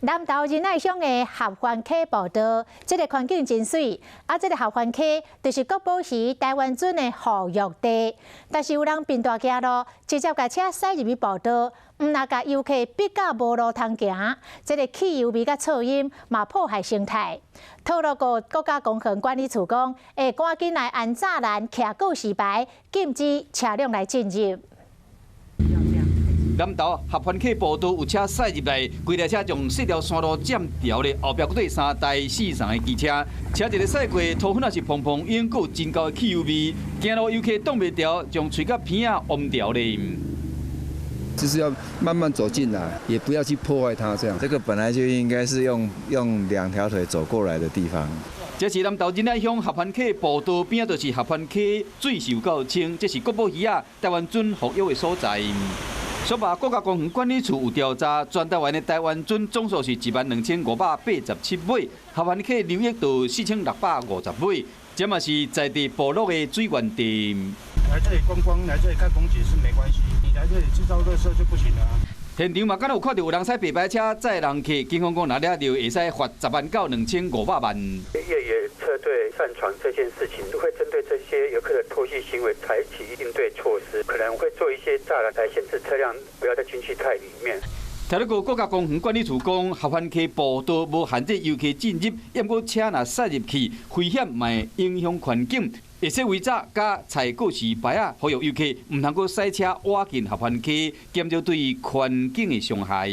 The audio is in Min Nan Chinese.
南投仁愛鄉的合歡溪步道，這个環境真媠。啊，這个合歡溪就是國寶魚臺灣鱒的護育地。但是有人變大驚咯，直接共車駛入去步道，毋但共遊客逼到無路通行，這个汽油味佮噪音嘛破壞生態。太魯閣國家公園管理處講，會趕緊來安柵欄、徛告示牌，禁止車輛來進入。南投合歡溪步道有車駛入來，規台車將四條山路佔牢咧，後壁閣綴三台四重的機車，車一个駛過，塗粉仔是蓬蓬湧，閣有真厚的汽油味，行路遊客擋袂牢，將喙佮鼻仔癀牢咧。就是要慢慢走進來，也不要去破壞它。這樣，這個本來就應該是用兩條腿走過來的地方。這是南投仁愛鄉合歡溪步道邊，就是合歡溪水是有夠清，這是國寶魚仔臺灣鱒復育的所在。小巴國家公園管理處有調查，全台灣的臺灣鱒總數是12,587尾，合歡溪流域就4650尾，這嘛是在地部落的水源地。來這裡觀光，來這裡看風景是沒關係，你來這裡製造垃圾就不行了。現場嘛，敢若有看著有人駛白牌車載人客，警方講若掠著會使罰10萬到2500萬。越野車隊擅闖這件事情，都會針對這些遊客的脫序行為採取應對措施，可能會做一些柵欄來限制車輛不要再進去太裡面。太魯閣國家公園管理處講，合歡溪步道無限制遊客進入，毋過車若駛入去，危險嘛會影響環境。會設圍柵佮採告示牌仔，呼籲遊客毋通閣駛車倚近合歡溪，減少對環境的傷害。